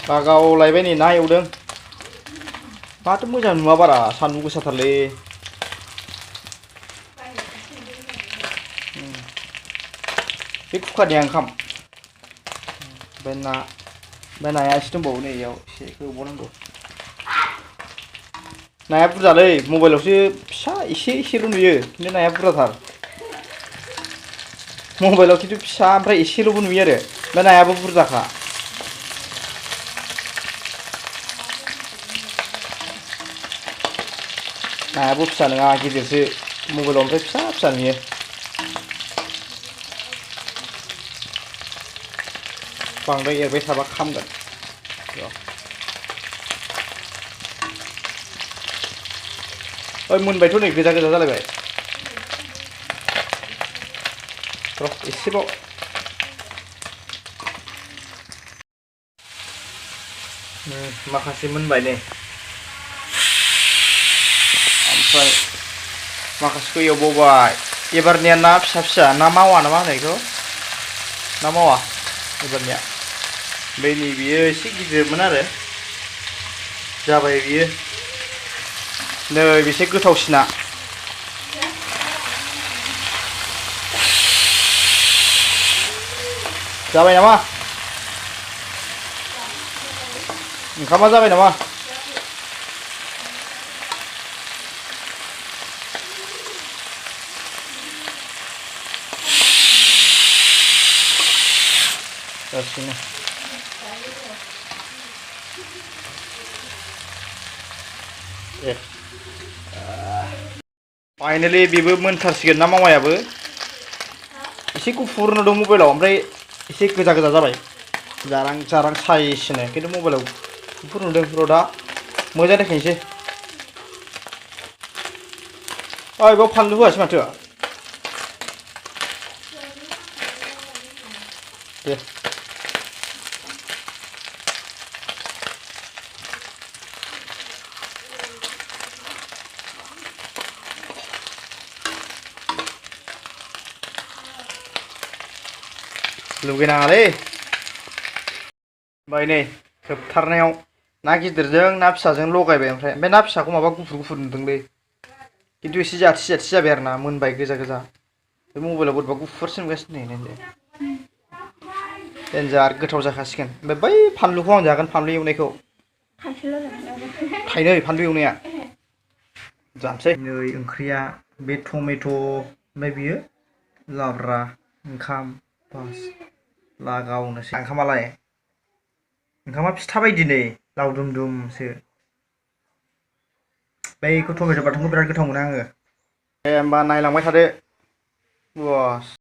लागावलायबाय नै ना एवदों माथो मोजां नुवा बारा सान्दुं गोसाथारलै बे कुकारनि ओंखाम ओमफ्राय ना बे नाया एसे दंबावो नै इयाव एसे होबावनांगौ नाया बुरजालै मबाइलावसो फिसा एसेल' नुयो खिन्थु नाया बुरजाथार मबाइलाव खिन्थु फिसा ओमफ्राय एसेल'बो नुयो आरो बे नायाबो बुरजाखा नायाबो फिसा नङा गिदिरसो मबाइलाव ओमफ्राय फिसा नुयो बांद्राय एरबाय थाबा खामगोन ओइ मोनबायथ' नै गोजा जालायबाय र' एसेबाव माखासे मोनबाय नै ओमफ्राय माखासेखौ एवबावबाय एबारनिया ना फिसा ना मावा ना मा होनो बेखौ ना मावा एबारनिया बै नै बियो एसे गिदिरमोन आरो जाबाय बियो नै बेसे गोथावसिना जाबाय नामा ओंखामा जाबाय नामा जासिगोन फाइनालि बेबो मोनथारसिगोन ना मावायाबो एसे गुफुर नुदों मबाइलाव ओमफ्राय एसे गोजा जाबाय जारां साइसनो खिन्थु मबाइलाव गुफुर नुदों र' दा मोजां देखायनोसै ओइ बेयाव फानलु होआसै माथो दे लुगैनाङालै ओमफ्राय नै जोबथारनायाव ना गिदिरजों ना फिसाजों लगायबाय ओमफ्राय ना फिसाखौ माबा गुफुर नुदोंलै खिन्थु एसे जाथि जाबाय आरो ना मोनबाय गोजा बे मबाइलाव बोरैबा गुफुरसो नुगासिनो नै देन्जार गोथाव जाखासिगोन ओमफ्राय बै फानलुखौ आं जागोन फानलु एवनायखौ थाइनै फानलु एवनाया जानोसै नै ओंख्रिया बे टमेट' ओमफ्राय बियो लाब्रा ओंखाम बास लागावनोसै ओंखामा फिथा बायदि नै लावदुमसो बैखौ टमेट' बाथोनखौ बिराद गोथाव मोनो आङो दे होमबा नायलांबाय थादो बस